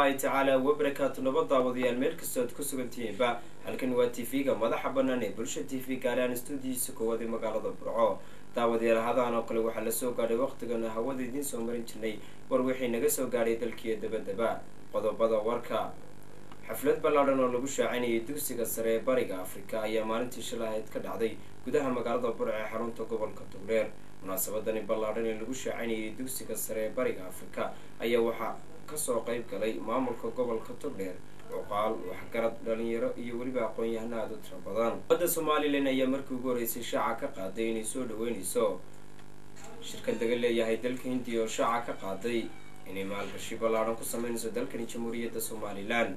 Waraxmatullaahi tacaala wabarakaatu. Nabad daawadayaal, meel kastoo aad ku sugantihiinba, halkan waa TV-ga madaxa banaan ee Bulsha TV, gaaraan stuudiyiisa koowaad ee magaalada Burco. Daawadayaal, hadahan oo kale waxaa lasoo gaadhay waqtigana hawada idiin soo marin jirnay war wixii naga soo gaadhay dalkiiyo dabadaba. Qodobada warka: xaflad ballaadhan oo lagu shaacinayay dugsiga sare ee Bariga Afrika ayaa maalintii shilahayd ka dhacday gudaha magaalada Burco ee xarunta gobolka Togdheer. Munaasabadani ballaadhan ee lagu shaacinayay dugsiga sare ee Bariga Afrika ayaa waxaa kasoo qeyb galay maamulka gobolka Togdheer, cuqaal, waxgarad, dhalinyaro iyo weliba aqoon-yahano aada u tiro badan. Ummadda Somalilan ayaa markii ugu horeysay shaaca ka qaaday inay soo dhaweyneyso shirkad laga leeyahay dalka Hindiya oo shaaca ka qaaday inay maalgashi ballaadhan ku sameyneyso dalkani Jamhuuriyadda Somalilan.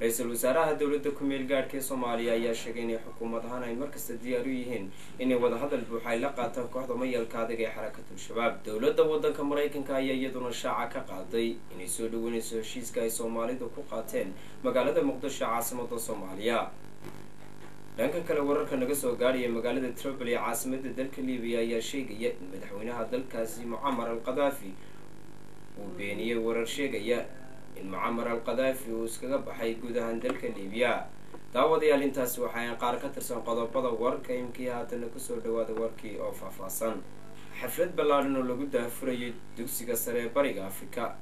Ra-iisul wasaaraha dowladda ku-meel gaadhka ee Soomaaliya ayaa sheegay inay xukuumad ahaan ay markasta diyaar u yihiin inay wadahadal buuxa ay la qaataan kooxda mayalka adag ee Xarakatul Shabaab. Dowladda waddanka Maraykanka ayaa iyaduna shaaca ka qaaday inay soo dhaweyneyso heshiiska ay Soomaalidu ku qaateen magaalada Muqdisho, caasimada Soomaaliya. Dhanka kale, wararka naga soo gaadhaya magaalada Tripoli ee caasimada dalka Libiya ayaa sheegaya in madaxweynaha dalkaasi Mucamar al Qadaafi uu beeniyey warar sheegaya in Mucamar al Qadaafi uu iskaga baxay guud ahaan dalka Libiya. Daawadayaal, intaasi waxaan qaar ka tirsan qodobada warka. Imkii haatana kusoo dhawaada warkii oo faahfaahsan. Xaflad ballaadhan oo lagu daahfurayay dugsiga sare ee Bariga Afrika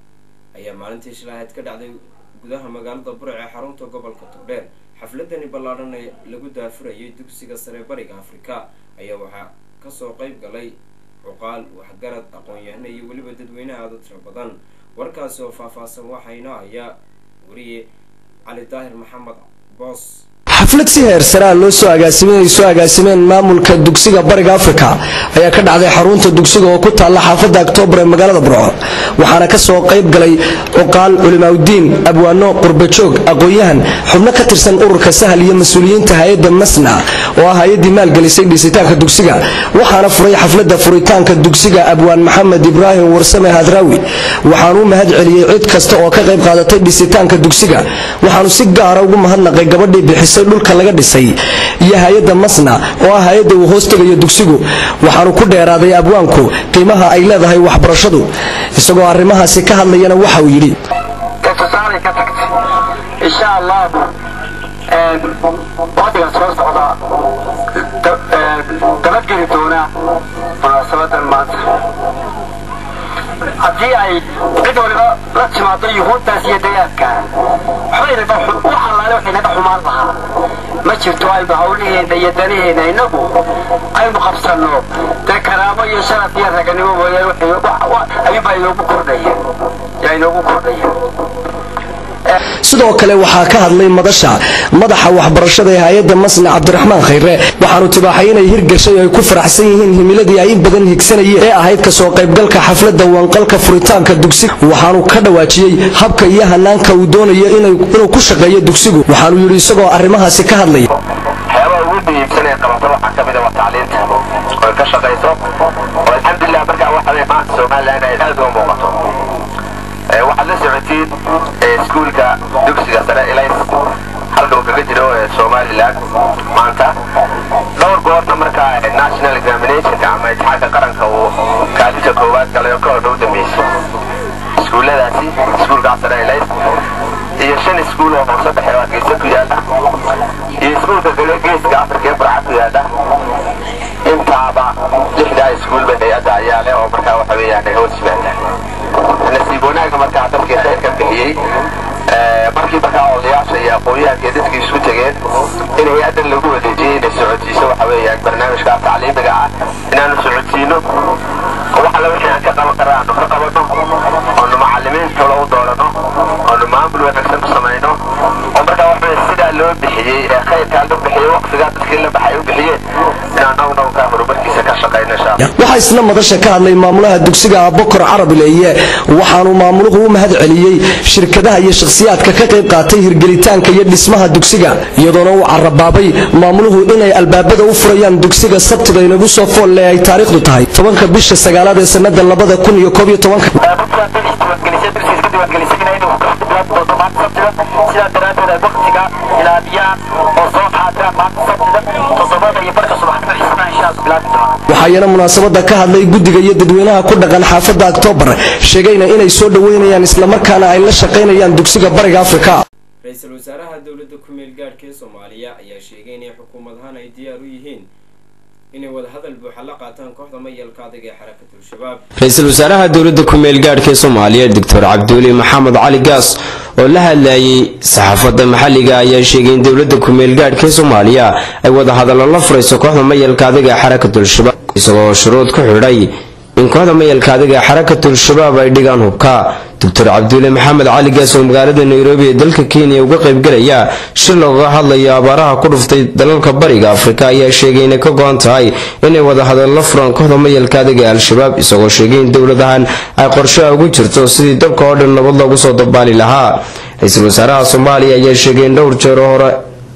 ayaa maalintii shilahayd ka dhacday gudaha magaalada Burc ee xarunta gobolka Togdheer. Xafladani ballaadhan ee lagu daahfurayay dugsiga sare Bariga Afrika ayaa waxaa kasoo qeyb galay cuqaal, waxgarad, aqoon-yahano iyo weliba dadweynaha aada u tiro badan. Warkaasi oo faahfaahsan waxaa inoo hayaa wariye Cali Daahir Maxamed Boos. Xaflad si heer saraa loo soo agaasimay ay soo agaasimeen maamulka dugsiga Bariga Afrika ayaa ka dhacday xarunta dugsiga oo ku taalla xaafadda Oktoobar ee magaalada Burco, waxaana ka soo qayb galay cuqaal, culimaaudiin, abwaano, qurbajoog, aqoon-yahan, xubno ka tirsan ururka Sahal iyo mas-uuliyiinta hay-adda Masna oo ah hay-addii maalgelisay dhisitaanka dugsiga. Waxaana furay xafladda furitaanka dugsiga abwaan Maxamed Ibraahim Warsame Hadraawi, waxaanuu mahad celiyey cid kasta oo ka qayb qaadatay dhisitaanka dugsiga, waxaanu si gaara ugu mahadnaqay gabadhii bixisay dhulka laga dhisay iyo hay-adda Masna oo ah hay-adda uu hoos tegayo dugsigu. Waxaanu ku dheeraaday abwaanku qiimaha ay leedahay waxbarashadu, isagoo arrimahaasi ka hadlayana waxa uu yidhi: Tusaalay ka tagtay, insha Allahu waqtiga soo socda dabadgeli doona munaasabadan maanta. Haddii ay cid waliba la timaado yuhuuddaas iyo dayaadka, waxba wax allaale waxay naga xumaan lahaa ma jirto. Aynu hawlaheena iyo danaheena innagu aynu qabsanno, dee karaamo iyo sharaf iyo raganimo mooyaane ayuunbaa inoogu kordhaya, yaa inoogu kordhaya. Sidoo kale waxaa ka hadlay madasha madaxa waxbarashada ee hay-adda Masna, Cabdiraxmaan Khayre, waxaanu tibaaxay inay hirgashay oo ay ku faraxsan yihiin himiladii ay in badan higsanayeen ee ahayd kasoo qaybgalka xafladda wanqalka furitaanka dugsiga. Waxaanu ka dhawaajiyey habka iyo hanaanka uu doonayo inuu ku shaqeeyo dugsigu. Waxaanu yidhi isagoo arrimahaasi ka hadlaya: Waxyaabaha ugu muhiimsan ee qabato waxaa ka mid a waa tacliinta oo ay ka shaqayso, oo alxamdulilah markaa waxa way maanta Somaliland ay aad uga muuqato. Waxaad la socotiin iskuulka dugsiga sare Elays halka uu kaga jiro Somaliland maanta, dhowr goorna markaa national examinationka ama imtixaanka qaranka uu kaalinta koowaad galay oo ka hor dhow dambeysay. Iskuulladaasi, iskuulka sare Elays iyo shan iskuul oo hoose dhexe oo Hargeysa ku yaala iyo iskuulka kale Geeska Afrika ee Burca ku yaala, intaaba lixdaa iskuulba hay-adda ayaa leh oo markaa waxa weeyaan ay hoos yimaadaan. Nasiib wanaagga markaa dadkii khayrka bixiyey, markii markaa odayaasha iyo aqoon-yahanka iyo dadkii isku tegeen in hay-addan lagu wareejiyey inay socodsiiso waxa weeyaan barnaamijka tacliimiga ah, inaanu socodsiino oo wax alla wixii aan ka qaban karra aanu ka qabano, oonu macallimiin tolo u doorano, oonu maamul wanaagsan u samayno, oo markaa waxa weeye sidaa loo bixiyey ee khayrkaa loo bixiyey, waqtigaa dadkii la baxay u bixiyeen, inaan nowkaa horumarkiisa ka shaqayno insha Allah. Waxaa isla madasha ka hadlay maamulaha dugsiga, Abokor Carabileeye, waxaanu maamuluhu u mahad celiyey shirkadaha iyo shakhsiyaadka ka qayb qaatay hirgelitaanka iyo dhismaha dugsiga, iyadoona uu carabaabay maamuluhu inay albaabada u furayaan dugsiga Sabtida inagu soo foolle ay taariikhdu tahay 10-ka bisha sagaalaad ee sanada 2011-ka. Dadka dad isdiiwaangelisay, dugsiga iska diiwaangelisayna, inuu ka bilaabi doonto maanta Sabtida, sidaa daraaddeed ay waqtiga ilaaliyaan oo soo xaadiraan maanta Sabtida 7:30 subaxnimo xisbaha. Qorshahaas bilaabi doona. Waxaayana munaasabada ka hadlay guddiga iyo dadweynaha ku dhaqan xaafadda Oktoobar, sheegayna inay soo dhoweynayaan islamarkaana ay la shaqaynayaan dugsiga Bariga Afrika. Ra-iisul wasaaraha dowladda ku-meel gaadhka ee Soomaaliya ayaa sheegay inay xukuumadahaan ay diyaar u yihiin inay wadahadal buuxa la qaataan kooxda mayalka adag ee Xarakatul Shabaab. Ra-iisul wasaaraha dowladda ku-meel gaadhka ee Soomaaliya, Doctor Cabdiweli Maxamed Cali Gaas, oo la hadlayay saxaafadda maxalliga, ayaa sheegay in dowladda ku-meel gaadhka ee Soomaaliya ay wadahadallo la furayso kooxda mayalka adag ee Xarakatul Shabaab, isagoo shuruud ku xidhay in kooxda mayalka adag ee Xarakatul Shabaab ay dhigaan hubka. Doctor Cabdiweli Maxamed Cali Gaas oo magaalada Nairobi ee dalka Kenya uga qaybgalaya shir looga hadlayo abaaraha ku dhuftay dalalka Bariga Afrika ayaa sheegay inay ka go-an tahay inay wadahadal la furaan kooxda mayalka adag ee Al-Shabaab, isagoo sheegay in dowladahan ay qorshaha ugu jirto sidii dalka oo dhan nabad loogu soo dabaali lahaa. Ra-iisul wasaaraha Soomaaliya ayaa sheegay in dhowr jeer oo hore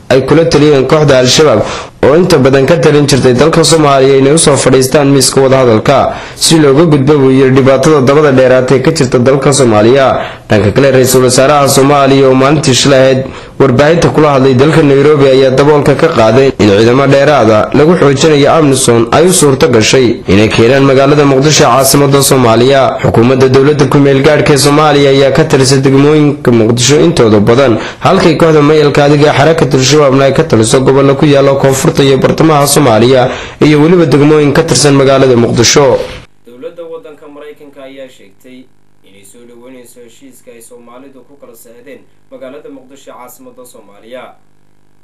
ay kula taliyeen kooxda Al-Shabaab oo inta badan ka talin jirtay dalka Soomaaliya inay usoo fadhiistaan miiska wadahadalka si looga gudbo, buu yiri, dhibaatada dabada dheeraatay ka jirta dalka Soomaaliya. Dhanka kale, ra-iisul wasaaraha Soomaaliya oo maalintii shalay ahayd warbaahinta kula hadlay dalka Nairobi ayaa daboolka ka qaaday in ciidamo dheeraada lagu xoojinayo AMISOM ay u suurto gashay inay keenaan magaalada Muqdisho, caasimada Soomaaliya. Xukuumadda dowladda ku-meel gaadhka ee Soomaaliya ayaa ka talisay degmooyinka Muqdisho intooda badan, halkay kooxda mayalka adiga Xarakatul Shabaabna ay ka taliso gobollo ku yaala koonfurta iyo bartamaha Soomaaliya iyo weliba degmooyin ka tirsan magaalada Muqdisho. Dowladda wadanka Maraykanka ayaa sheegtay inay soo dhaweyneyso heshiiska ay Soomaalidu ku kala seexdeen magaalada Muqdisho, caasimada Soomaaliya.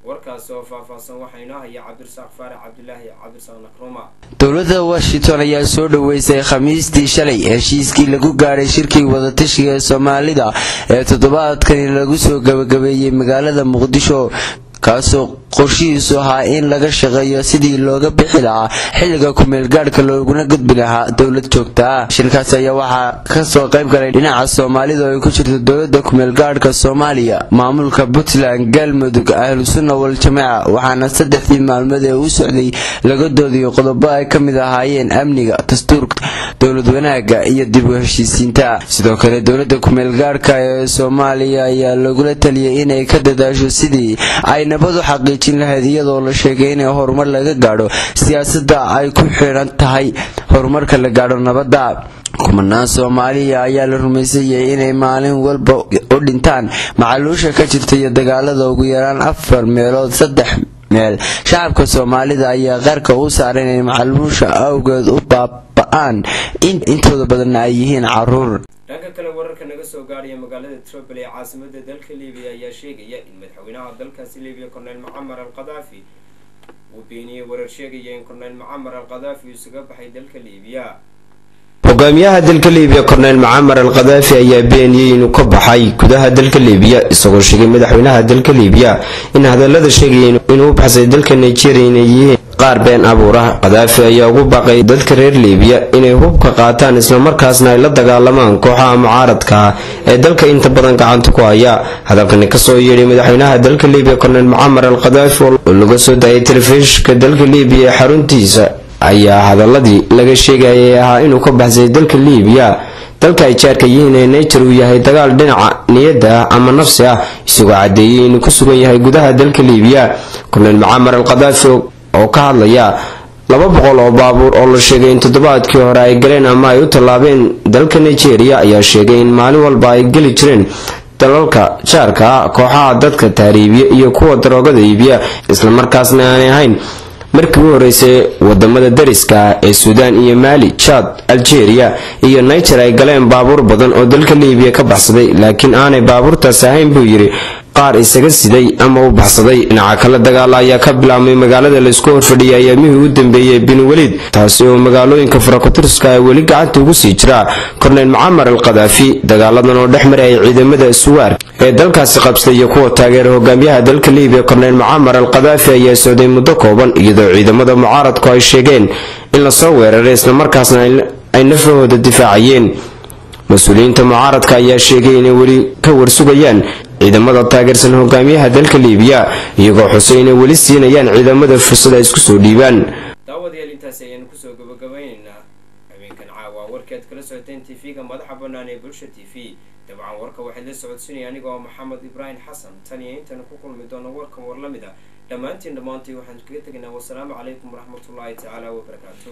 Warkaasi oo faahfaahsan waxaa inoo haya Cabdirasaaq Faarax Cabdilaahi, Cabdirasaaq Nakruma. Dowladda Washington ayaa soo dhoweysay Khamiistii shalay heshiiskii lagu gaadhay shirkii wadatashiga ee Soomaalida ee toddobaadkani lagu soo gabagabeeyey magaalada Muqdisho, kaasoo qorshihiisu ahaa in laga shaqeeyo sidii looga bixi lahaa xilliga kumeelgaadhka looguna gudbi lahaa dowlad joogta ah. Shirkaas ayaa waxaa kasoo qayb galay dhinaca Soomaalida oo ay ku jirto dowlada kumeelgaadhka Soomaaliya, maamulka Puntland, Galmudug, Ahlu Sunna Wal-Jamaaca, waxaana saddexdii maalmood ee u socday laga doodayay qodobo ay ka mid ahaayeen amniga, dastuurka, dowlad wanaaga iyo dib u heshiisiinta. Sidoo kale, dowlada kumeelgaadhka ee Soomaaliya ayaa lagula taliyay inay ka dadaasho sidii ay nabad u xaqiijin lahayd, iyadoo la sheegay inay horumar laga gaadho siyaasadda ay ku xidhan tahay horumarka la gaadho nabadda. Kumanaan Soomaaliya ayaa la rumaysanyay inay maalin walba u dhintaan macaluusha ka jirta iyo dagaalada. Ugu yaraan afar meelood saddex meel shacabka Soomaalida ayaa qarka u saaran inay macaluusha awgeed u baaba-aan, intooda badanna ay yihiin caruur. Dhanka kale, wararka naga soo gaadhaya magaalada Tripoli ee caasimada dalka Libiya ayaa sheegaya in madaxweynaha dalkaasi Libiya, Cornel Mucamar al Qadaafi, uu beeniyey warar sheegaya in Cornel Mucamar al Qadaafi uu isaga baxay dalka Libiya. Hogaamiyaha dalka Libiya, Cornel Mucamar al Qadaafi, ayaa beeniyey inuu ka baxay gudaha dalka Libiya, isagoo sheegay madaxweynaha dalka Libiya in hadalada sheegaya inuu u baxsay dalka Nigeria inay yihiin qaar been abuur ah. Qadaafi ayaa ugu baaqay dadka reer Libiya inay hubka qaataan islamarkaasna ay la dagaalamaan kooxaha mucaaradka ah ee dalka inta badan gacanta ku haya. Hadalkani kasoo yeedhay madaxweynaha dalka Libiya, Cornel Mucamar al Qadaafi, oo laga soo daayay telefishinka dalka Libiya ee xaruntiisa, ayaa hadaladii laga sheegayay ahaa inuu ka baxsay dalka Libiya dalka ay jaarka yihiin ee Niger uu yahay dagaal dhinaca niyadda ah ama nafsi ah, isagoo caddeeyey inuu ku sugan yahay gudaha dalka Libiya. Cornel Mucamar al Qadaafi oo ka hadlaya 200 oo baabuur oo la sheegay in toddobaadkii hore ay galeen ama ay u tallaabeen dalka Nigeria ayaa sheegay in maalin walba ay geli jireen dalalka jaarka ah kooxaha dadka tahriibiya iyo kuwa daroogada iibiya, islamarkaasna aanay ahayn markii u horeysay wadamada dariska ah ee Suudaan iyo Maali, Chad, Algeria iyo Niger ay galeen baabuur badan oo dalka Libiya ka baxsaday, laakiin aanay baabuurtaasi ahayn, buu yidhi, qaar isaga siday ama u baxsaday. Dhinaca kale, dagaal ayaa ka bilaabmay magaalada laysku horfadhiyay ayaamihii u dambeeyey Bin Weliid, taasi oo magaalooyinka farakutiriska ay weli gacanta ugu sii jiraa Korneyl Mucamar al Qadaafi. Dagaaladan oo dhex maray ciidamada Suwaar ee dalkaasi qabsatay iyo kuwa taageera hogaamiyaha dalka Libiya, Korneyl Mucamar al Qadaafi, ayaa socday muddo kooban, iyadoo ciidamada mucaaradku ay sheegeen in lasoo weeraray islamarkaasna ay nafahooda difaacayeen. Mas-uuliyiinta mucaaradka ayaa sheegay inay weli ka warsugayaan ciidamada taageersan hogaamiyaha dalka Liibiya, iyagoo xusay inay weli siinayaan ciidamada fursad ay isku soo dhiibaan. Daawadayaal, intaasi ayaanu kusoo gabagabaynaynaa habeenkan caawa warkii aad kala socoteen TV-ga madaxa bannaan ee Bulsha TV. Dabcan warka waxaad la socodsiinaya anigoo Maxamed Ibraahim Xasan. Tan iyo intaanu ku kulmi doono warkan war la mid a, dhammaantiin dhammaantii waxaan kaga tegaynaa wasalaamu calaykum waraxmatullaahi tacaala wabarakaatu.